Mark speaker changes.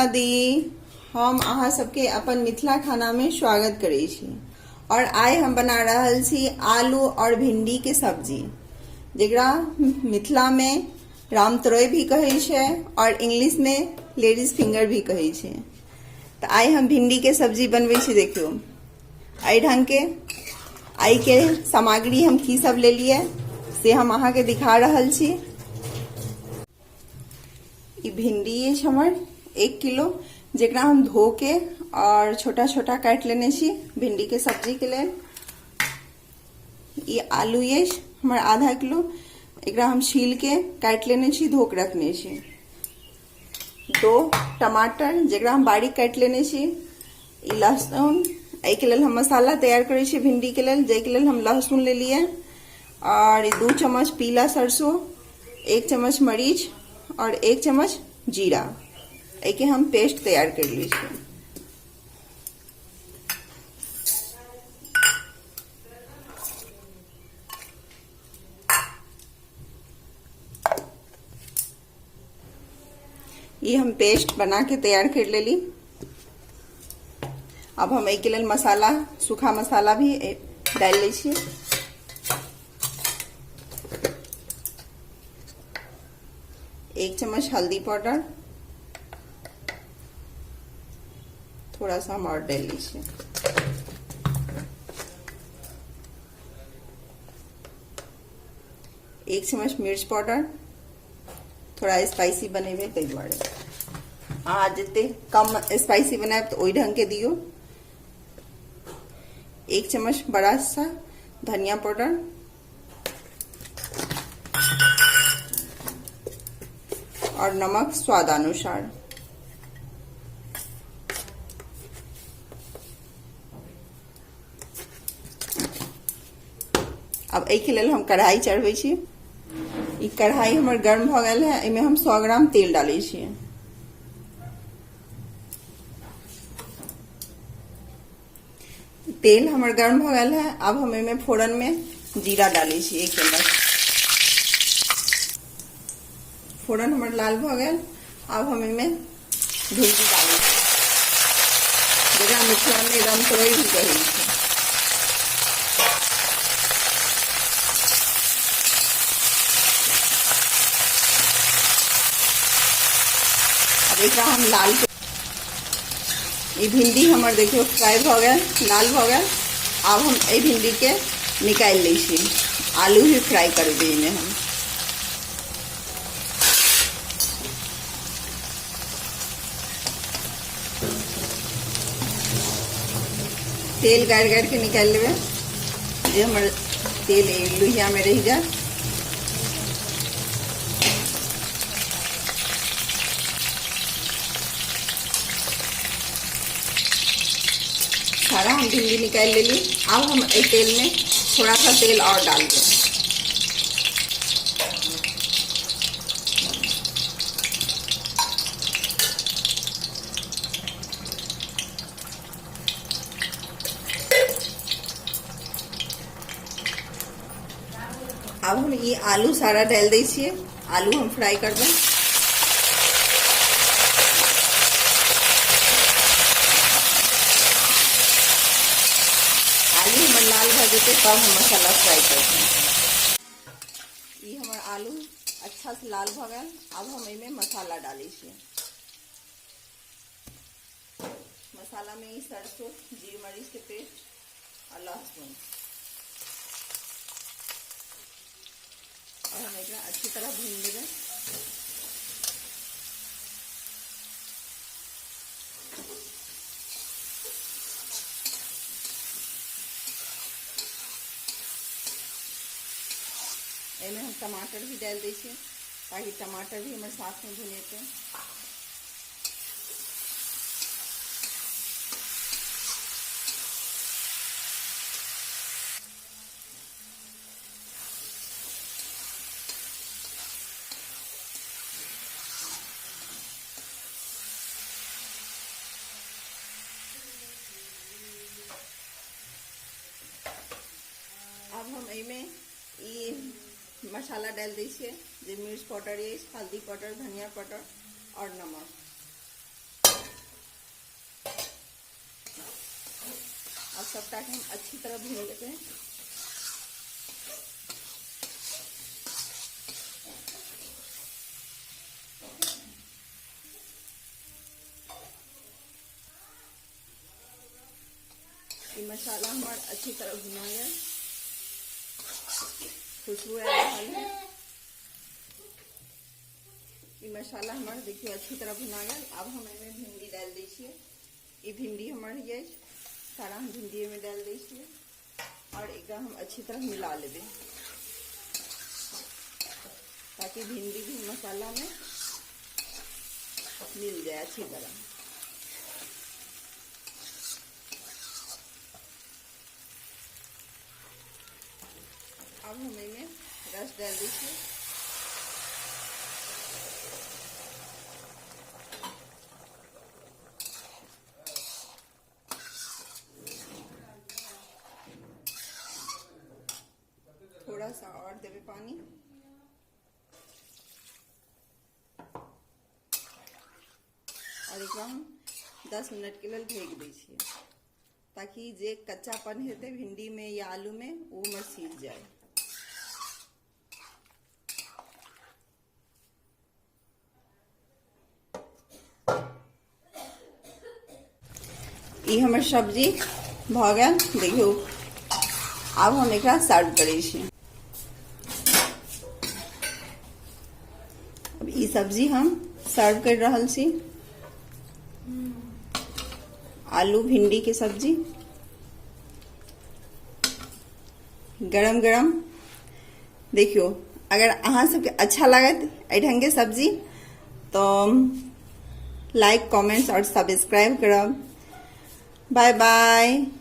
Speaker 1: माता दी। हम अहाँ सबके अपन मिथिला खाना में स्वागत करै छी। और आइ हम बना रहल छी आलू और भिंडी के सब्जी, जकरा मिथिला में रामतोरई भी कहै छै और इंग्लिश में लेडीज फिंगर भी कहै छै। तऽ आइ हम भिंडी के सब्जी बनबै छी। देखियौ एहि ढंग के आइ के सामग्री हम की सब लेलियै से हम अहाँके दिखा रहल छी। ई भिंडी अछि हमर 1 किलो, जेकरा हम धो के और छोटा छोटा काटि लेने छी भिंडी के सब्जी के लेल। ई आलू अछि हमर आधा किलो, एकरा हम छील के काटि लेने छी, धो के रखने छी। 2 टमाटर जेकरा हम बारीक काटि लेने छी। ई लहसुन, एहिके लेल हम मसाला तैयार करै छी भिंडी के लेल, जाहिके लेल हम लहसुन लेलियै और 2 चम्मच पीला सरसों, 1 चम्मच मरीच और 1 चम्मच जीरा। एहिके हम पेस्ट तैयार कर लै छी। ई हम पेस्ट बना के तैयार कर लेली। अब हम एहिके लेल मसाला, सूखा मसाला भी डालि लै छी। 1 चम्मच हल्दी पाउडर, थोड़ा सा हम और डालि लै छी। 1 चम्मच मिर्च पाउडर, थोड़ा स्पाइसी बनेबै ताहि दुआरे। अहाँ जते कम स्पाइसी बनायब तऽ ओहि ढंग के दियौ। 1 चम्मच बड़ा सा धनिया पाउडर, और नमक स्वादानुसार। अब एहिके लेल हम कढ़ाई चढ़बै छी। ई कढ़ाई हमर गर्म भऽ गेल है, एहिमे हम 100 ग्राम तेल डालै छी। तेल हमर गर्म भऽ गेल है, अब हम एहिमे फोरन में जीरा डालै छी 1 चम्मच। फोरन हमर लाल भऽ गेल, अब हम एहिमे भिंडी डालै छी, जकरा मिथिला में रामतोरई भी कहै छै। अब एकरा हम लाल, ई भिंडी हमर देखियौ फ्राई भऽ गेल, लाल भऽ गेल। आब हम एहि भिंडी के निकालि लै छी। आलू भी फ्राई करबै एहिमे हम। तेल गारि गारि के निकालि लेबै, जे हमर तेल लोहिया में रहि जाए। सारा हम भिंडी निकालि लेली। आब हम एहि तेल में थोड़ा सा तेल और डाल देब। आब हम ई आलू सारा डालि दै छियै। आलू हम फ्राई करबै। आलू हमर लाल भऽ जेतै तब हम मसाला फ्राई करबै। ई हमर आलू अच्छा से लाल भऽ गेल। आब हम एहिमे मसाला डालै छियै। मसाला में ई सरसों, जीर मरीच के पेस्ट और लहसुन, और हम एकरा अच्छी तरह भून लेबै। एहिमे हम टमाटर भी डालि दै छियै ताकि टमाटर भी हमर साथ में भुनेतै। अब हम एहिमे ई मसाला डालि दै छियै, जे मिर्च पाउडर अछि, हल्दी पाउडर, धनिया पाउडर और नमक। आब सबटा के हम अच्छी तरह भून लेबै। ई मसाला हमर अच्छी तरह भुना गेल, खुशबू आबि रहल है। ई मसाला हमर देखियौ अच्छी तरह भुना गेल। आब हम एहिमे भिंडी डालि दै छियै। ई भिंडी हमर अछि, सारा हम भिंडी एहिमे डालि दै छियै और एकरा हम अच्छी तरह मिला लेबै ताकि भिंडी भी मसाला में मिल जाए अच्छी तरह। अब हम एहिमे रस डालि दै छियै। थोड़ा सा और देबै पानी और एकरा हम 10 मिनट के लेल ढकि दै छियै ताकि जे कच्चापन हेतै भिंडी में या आलू में ओ हमर सीज जाए। ई हमर सब्जी भऽ गेल। देखियौ आब हम एकरा सर्व करै छी। अब ई सब्जी हम सर्व कर रहल छी, आलू भिंडी के सब्जी गरम गरम। देखियो अगर अहाँ सबके अच्छा लागत एहि ढंग के सब्जी तो लाइक, कमेंट्स और सब्सक्राइब करब। Bye bye.